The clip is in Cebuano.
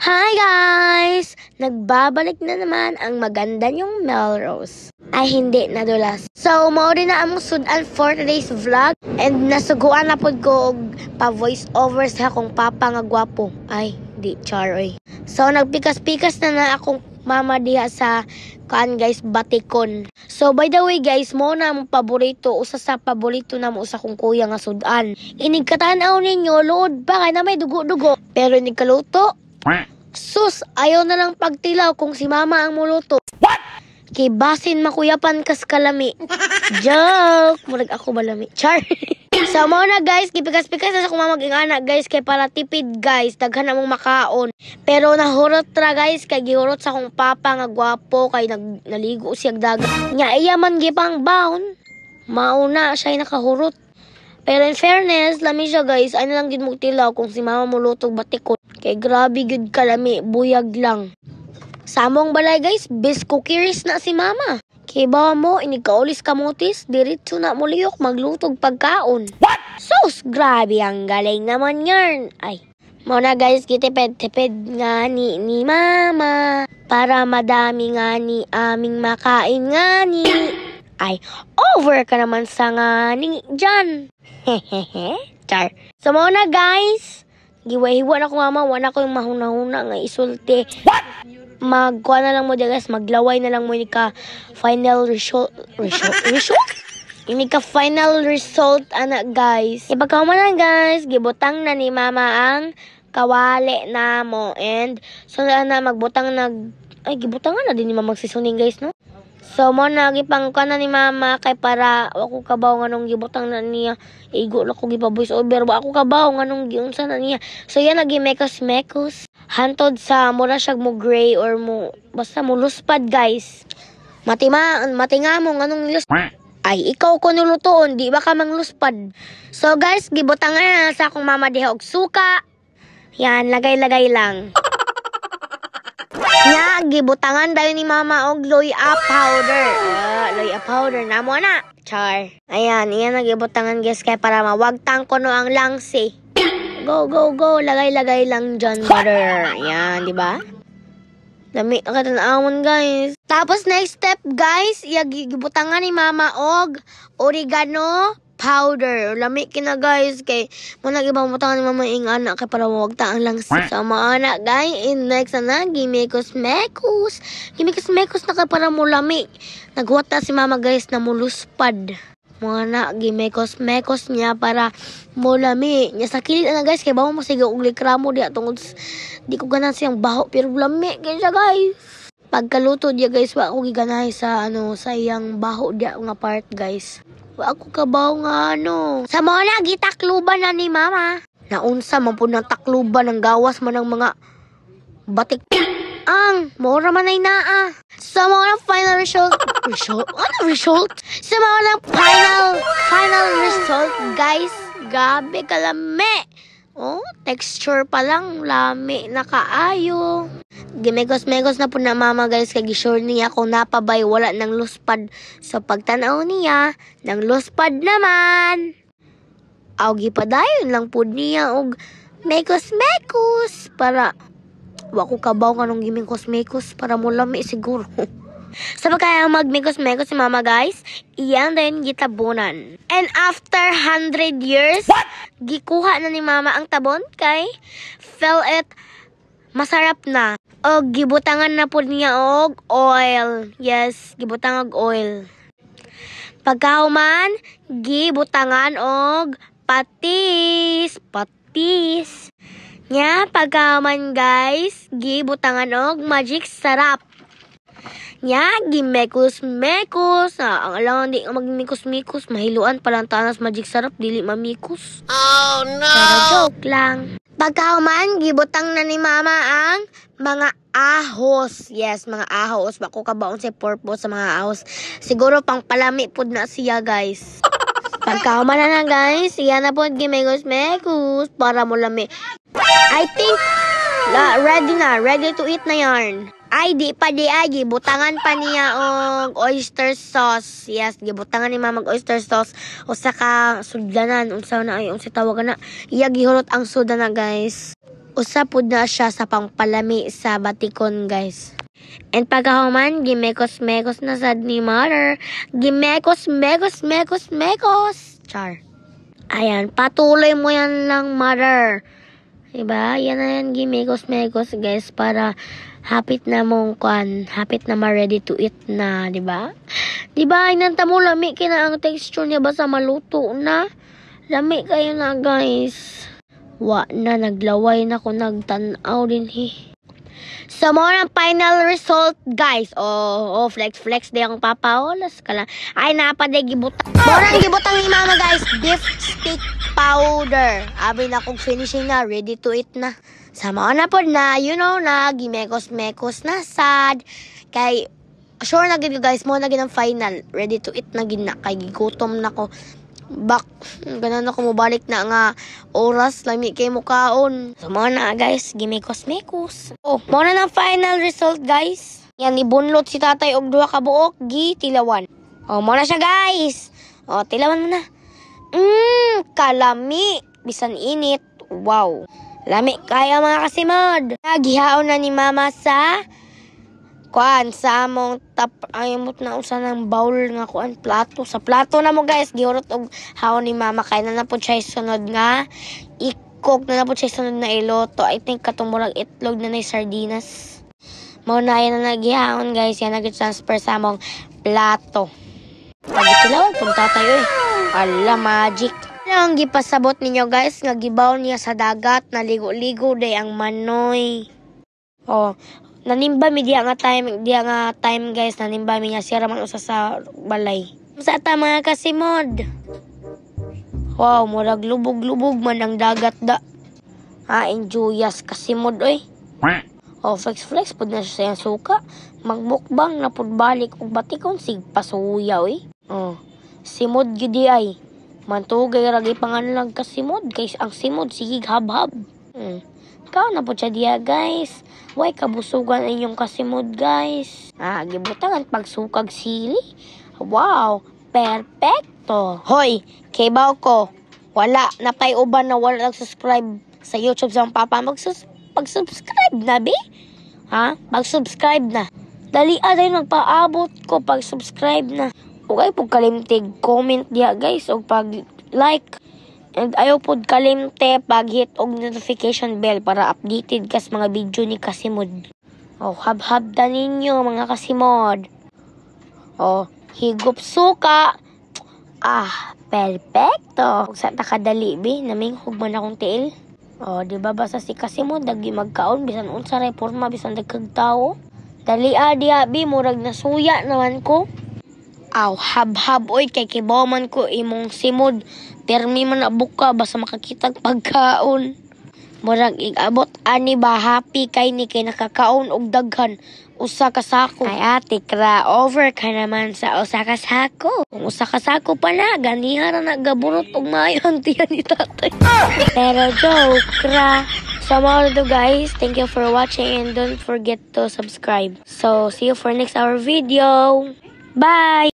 Hi guys! Nagbabalik na naman ang maganda niyong Melrose. Ay hindi, nadulas. So, mao din na among sudan for today's vlog. And nasuguan na pod ko og pa voice over sa akong papa nga gwapo. Ay, di char oy. So, nagpikas-pikas na na akong mama diha sa kuan guys, batikon. So, by the way guys, mo na among paborito, usa sa paborito na mo sa akong kuya nga sudan. Inig katan-aw ninyo, luod ba kay na may dugo-dugo. Pero inig kaluto, sus, ayaw na lang pagtilaw kung si mama ang muluto. What? Kay basin makuyapan kas kalami. Joke! Murag ako balami. Char! So, mao na guys, gipikas-pikas na sa akong mama anak guys, kay para tipid guys, daghan among makaon. Pero nahurot ra guys, kay gihurot sa akong papa nga gwapo, kay naligo siya dagat. Nya iya man gipang baon. Mauna siya nakahurot. Pero in fairness, lami siya guys, ay na lang gid mo tilaw kung si mama muluto batikon. Kay grabe gud kalami, buyag lang. Sa among balay guys, best cookeries na si mama. Kay bawa mo, inig kaulis kamutis, diretso na mo lihok maglutog pagkaon. What? Sus, grabe ang galing naman yarn. Ay, mao na guys, gitipid-tipid nga ni ni mama. Para madami nga ni aming makain nga ni. Ay, over ka naman sa nga ni dyan. Hehehe, char. So mao na guys, giwa-hiwa na ko mama, wala ko yung mahuna-huna nga isulti. What? Magkuha na lang mo diya guys, maglaway na lang mo ni ka final result, result, result? Ini ka final result, ana guys. Ipagkahuman na guys, gibutang na ni mama ang kawali namo and so na magbutang nag ay gibutangan na din ni mama magseasoning guys, no? So mo na gipangkuha na ni mama kay para ako kabaw nganong gibutang na niya. Igo na ko gipa voice over wa ako kabaw nganong giunsa na niya. So yan nagi mekos mekos hantod sa mura siya mo gray or mo basta mo luspad guys. Matima matinga mo nganong lus ay ikaw ko nulutoon di ba ka mangluspad. So guys, gibutangan na sa akong mama diha og suka. Yan, lagay-lagay lang. Nya, gibutangan dayon ni mama og luya powder. Ah, luya powder na mo na. Char. Ayan, iyan ang gibutangan guys kay para mawagtang kuno ang langsi. Go, go, go. Lagay-lagay lang dyan, butter. Ayan, di ba? Lami ang katanawon guys. Tapos next step guys, iya gibutangan ni mama og oregano powder. Lami kina guys kay mo na gibutangan ni mama ing anak kay para mawagta ang langsi. So mga anak guys, in next na gimekos mekos. Gimekos mekos na kay para mo lami. Nagwata si mama guys na muluspad. Mga na gimekos mekos niya para molami. Nya sa kilid na guys kay bawo mo sige og likramo diya tungod di ko ganan siyang baho pero lami kay siya guys. Pagkaluto diya guys, wa ako giganahay sa ano sa iyang baho diya nga part guys. Wa ako kabaw nga ano. Sa mga na gitakluban na ni mama. Naunsa man pud ng takluban ng gawas man ng mga batik ang mora man ay naa. Sa mga na final result, result? Ano result? Sa mga na final, final result, guys. Grabe kalami. Oh, texture pa lang, lami na kaayo. Gimekos-mekos na po na mama guys, kay sure niya kung napabay wala ng luspad. So pagtanaw niya, ng luspad naman. Aw, gipadayon lang po niya og mekos-mekos para wa ko kabaw kanong gimekos-mekos para mo lami siguro. Sa so, pagkaya magmekos-mekos si mama guys, iyan din gitabunan. And after 100 years, what? Gikuha na ni mama ang tabon kay fell it masarap na. O gibutangan na po niya og oil. Yes, gibutangan og oil. Pagkahuman, gibutangan og patis. Patis. Nya, pagkahuman guys, gibutangan og magic sarap. Nya, gimekos-mekos. Ah, ang alam di magmekos-mekos, mahiluan pa lang tanas magic sarap, dili mamikos. Oh no! Pero joke lang. Pagkahuman, gibutang na ni mama ang mga ahos. Yes, mga ahos. Bako ka baon sa purpose sa mga ahos. Siguro pang palami pud na siya, guys. Pagkahuman na na, guys, iya na po gimekos-mekos para mo lami. I think la, ready na. Ready to eat na yarn. Ay, di pa di ay. Gibutangan pa niya og oyster sauce. Yes, gibutangan ni mama og oyster sauce. O saka sudlanan. Unsa na ay, unsa tawag na. Iya gihurot ang suda na, guys. Usa pud na siya sa pangpalami sa batikon, guys. And pagkahuman, gimekos-mekos na sad ni mother. Gimekos, mekos, mekos, mekos. Char. Ayan, patuloy mo yan lang, mother. Diba? Yan na yan, gimekos-mekos, guys, para hapit na mong kwan, hapit na ma-ready to eat na, diba? Diba? Ay, nanta mo, lami kina ang texture niya ba sa maluto na? Lami kayo na, guys. Wa na, naglaway na ko, nagtanaw din, he. So, mo ang final result, guys. Oh, flex, flex di akong papaolas ka lang. Ay, napaday gibutang. Mo nang gibutang ni mama, guys. Beef stick powder. Abi na kong finishing na. Ready to eat na. Sa mao na pod na, na, gimekos-mekos na sad. Kay, sure na gid ko, guys, mo na gid ang final. Ready to eat na gid na. Kay gigutom na ko. Bak, ganan ako mobalik na nga oras, lami kay mukaon. So mo na, guys, gimekos-mekos. Oh, mo na ng final result, guys. Yan ibunlot si tatay og duha ka buok gi tilawan. Oh, mo na siya, guys. Oh, tilawan mo na. Kalami bisan init. Wow. Lami kaya, mga kasimod. Nagihaon na ni mama sa kuan sa among tap ay mot na usa ng bowl nga kuan, plato, sa plato na mo, guys, gihurot og haon ni mama kay na na pud siya sunod nga i-cook na na pud siya sunod na iluto. I think katong murag itlog na nay sardinas mao na. Yan na nagihaon, guys. Yan nag-transfer sa among plato. Pagitilawan pud tatay oy. Ala, magic. Ano ang gipasabot ninyo, guys, nga gibaw niya sa dagat, naligo-ligo day ang manoy. Oh, nanimba mi diya nga time, guys, nanimba mi nga siya man usa sa balay. Sa ta, mga kasimod. Wow, murag lubog-lubog man ang dagat da. Ah, enjoyas kasimod oy. Oh, flex flex pud na siya sa iyang suka. Magmukbang na pud balik og batikon sig pasuya oy. Oh, simod gyud di ay. Mantugay ra gipanganlag kasimod kay ang simod sige habhab. Ikaw na po siya diya, guys. Way kabusugan inyong kasimod, guys. Ah, gibutangan pagsukag sili. Wow, perfecto. Hoy, kibaw ko. Wala na pay uban na wala nag-subscribe sa YouTube sa akong papa. Pag-subscribe na, be? Ha? Pag-subscribe na. Dali aday magpaabot ko, pag-subscribe na. Ug ay pud kalimtig comment diha, guys, og pag like. And ayaw pod kalimte pag hit og notification bell para updated kas mga video ni Kasimod. Oh, hab-hab da ninyo, mga kasimod. Oh, higop suka. Ah, perfecto. Ug sa ta kadali bi, naminghog man akong tiil. Oh, di ba basta si Kasimod dagi magkaon bisan unsa ray porma, bisan dagkag tawo. Dali ah diha bi, murag nasuya naman ko. Aw, hab-hab oy kay kibaw man ko imong simod. Permi man na buka basta makakitag pagkaon. Murag igabot ani ba, happy kay ni kay nakakaon og daghan, usa ka sako. Ay ate kra, over ka naman sa usa ka sako. Kung usa ka sako pa na, ganiha ra na gabunot og maayo ang tiyan ni tatay. Pero joke ra. So, mao to, guys. Thank you for watching and don't forget to subscribe. So, see you for next our video. Bye!